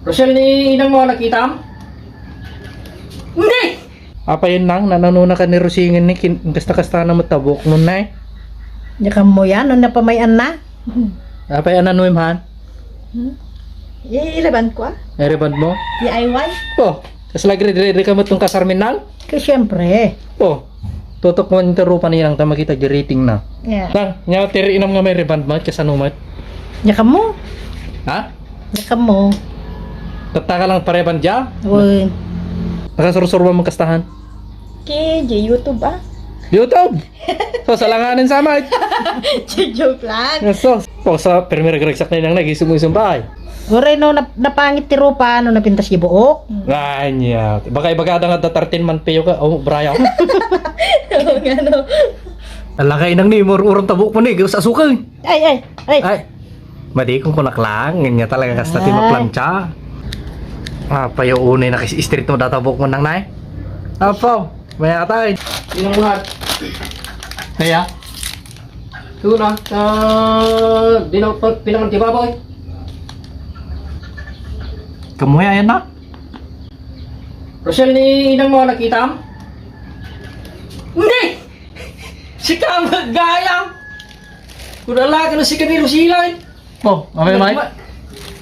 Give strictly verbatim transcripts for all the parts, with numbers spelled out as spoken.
Rosel, ni inang mo nakitam? Hindi! Apay, Nang, nananuna ka ni Rosingen ni kin-, kasta-kasta na matabok nun, Nay? Diak ammo yan, ano na pamay-an na? Apay, anan mo, han? Hmm? Ireban ko, ah. Ireban mo? D I Y? Oh, tas lagi dire ka mo itong kasarmin, Nang? Kaya siyempre. Oh, tutok mo yung tarupa ni Nang, ta makita di rating na. Yeah. Nang, nya tiri inam nga may reband mo, kasano mo? Diak ammo. Ha? Diak ammo. Tattaka lang pareban dia? Uy. Nakasursurwa mo kastahan? Ki, di YouTube, ah. YouTube? So, salanganin sa mic. Joke lang. So, po sa primer gragsak na nang nag-isum-isum ba ay? Uray no, nap-, napangit ti rupa, no, napintas di buok. Anya. Baka ibagada nga da thirteen man piyo ka. Oh, Brian. Oo nga, no. Talakay nang ni, mur-, urang tabok mo ni, sa suka. Ay, ay, ay. Ay. Madi kung kunak lang, nga talaga kasta ti maplantsa. Ah, payo unay na kis-, street mo databok mo nang nay. Apo, may atay. Inang lahat. Kaya? Tuna, ah, di na pa-, pinangan ti baboy. Kamuya yan na? Rosel, ni inang mo nakitam? Hindi! Si Kamagayang! Kung ala ka na si Camilo Silay! Oh, okay, Mike? Nagma-,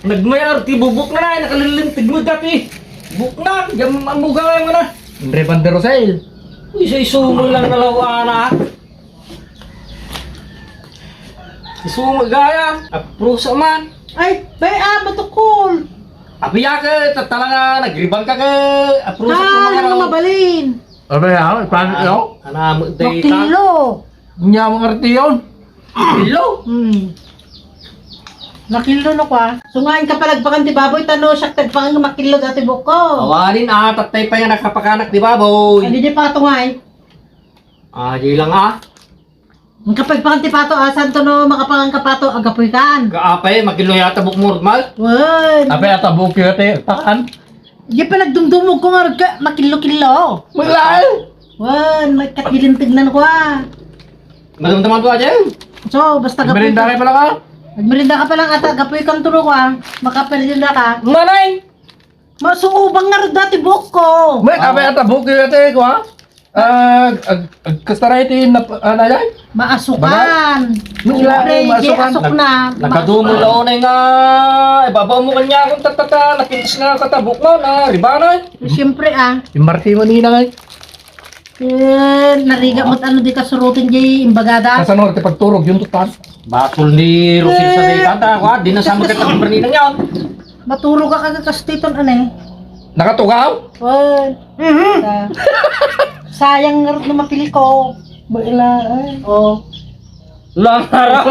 nagmayar ti bubok na na, nakalilintig mo dati. Buknan, jam amuga nga na. Andre Van der Rosel. Uy, sa isumo lang nalaw, ana. Isumo gaya, aprusa man. Ay, bay, ah, matukol. Apiya ka, tatala nga, nagribang ka ka, aprusa ko Ah, mga ano raw. Mabalin? Ano ba yan? Ipanit Ah, yun? Anamo, day, Makilo. Nya, mga artiyon. Kilo? Hmm. Makilo na kwa. Sungain ka palagpakan ti baboy, tano, siya tagpakan nga makilo dati buko. Awanin, ah, tatay pa nga nakapakanak ti baboy. Adi di pa tungay. Ah, di lang, ah. Ang kapagpakan ti pato, ah, santo no, makapangan ka pato, agapoy kan. Kaapay, makilo yata buk normal. Wen. Apay, ata buk yata, pakan. Di pa nagdumdumog ko nga, ka, makilo-kilo. Wala, eh. Wen, may katilintagnan ko, ah. Madamdaman ko aja yun. So, basta gapoy Merinda ka. Kayo pala ka? Nagmerinda ka pala ata, gapoy kang turo ko, ah. Makaperjenda ka. Manay! Masuubang nga rin dati buhok ko. May, ah, may ata buhok yun ate ko, ha? Ah, ag, ag, kasta na iti nap-, ano yan? Maasukan. Baga? Siyempre, maasukan. Di asok na. Nag-, nakadumo na unay nga, ibabaw mo kanya akong tatata, napintas nga katabok mo, na ribanay. Siyempre, ah. Yung marti mo nina nga. Eh, narigat mo't ano di kasurutin di imbagada. Kasano ti pagturog yun, tutan? Batul ni Rosel sa Eh, data, wa, di na sa kas-, kas-, magkatang berninang yan. Maturog ka kagad kastiton, ane? Nakatugaw? Wen. Mhm. Sa-, sayang nga rin na mapili ko. Baila, ay. Oh. Lang harap.